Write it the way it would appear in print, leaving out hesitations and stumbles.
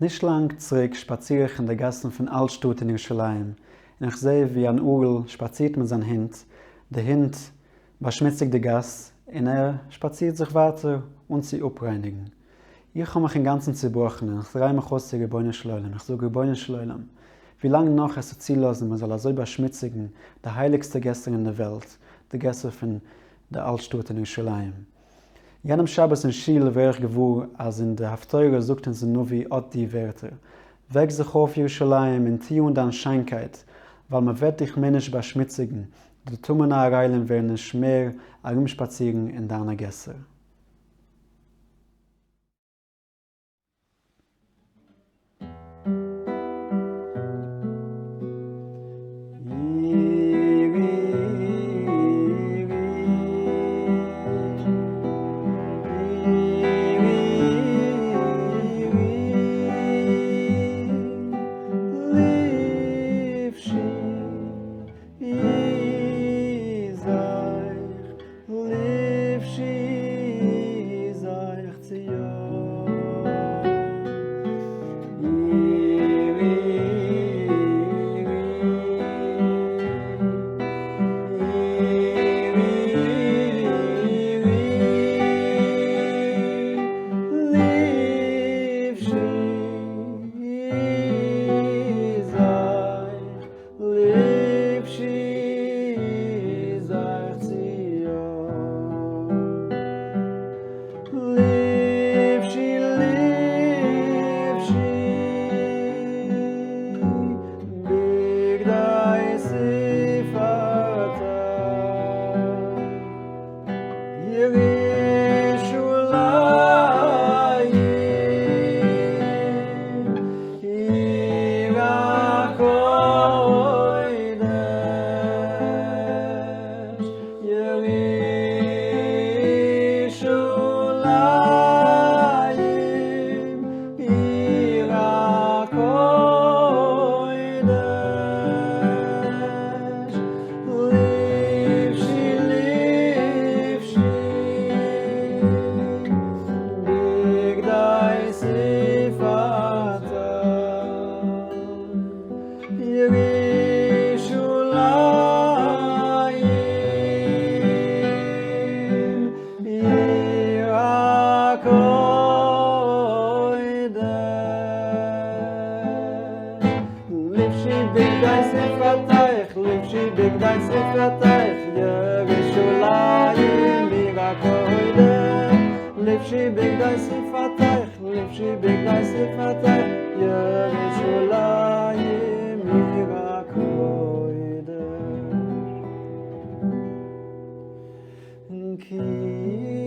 נישט לאנג צוריק שפאציר איך אין די גאסן פון אלט-שטאט אין ירושלים, און איך זע ווי אן ערל שפאצירט מיט זיין הונט, די הונט באשמוציגט די גאס, און ער שפאצירט זיך ווייטער אן צו אפרייניגן. איך האב מיך אינגאנצן צובראכן און איך דריי מיך אויס צו רבונו של עולם, איך זאג רבונו של עולם, ווי לאנג נאך וועסטו צולאזן מען זאל אזוי באשמוציגן די הייליגסטע געסער אין די וועלט, די געסער פון די אלט-שטאט אין ירושלים? יענעם שבת אין שול ווער איך געוואר אז אין די הפטורה זאגט אונז די נביא אט די ווערטער, וועק זיך אויף ירושלים און טו אן דיין שיינקייט, ווייל מען וועט דיך מער נישט באשמוציגן, די טמא'נע ערלים וועלן נישט מער ארומשפאצירן אין דיינע געסער. כי.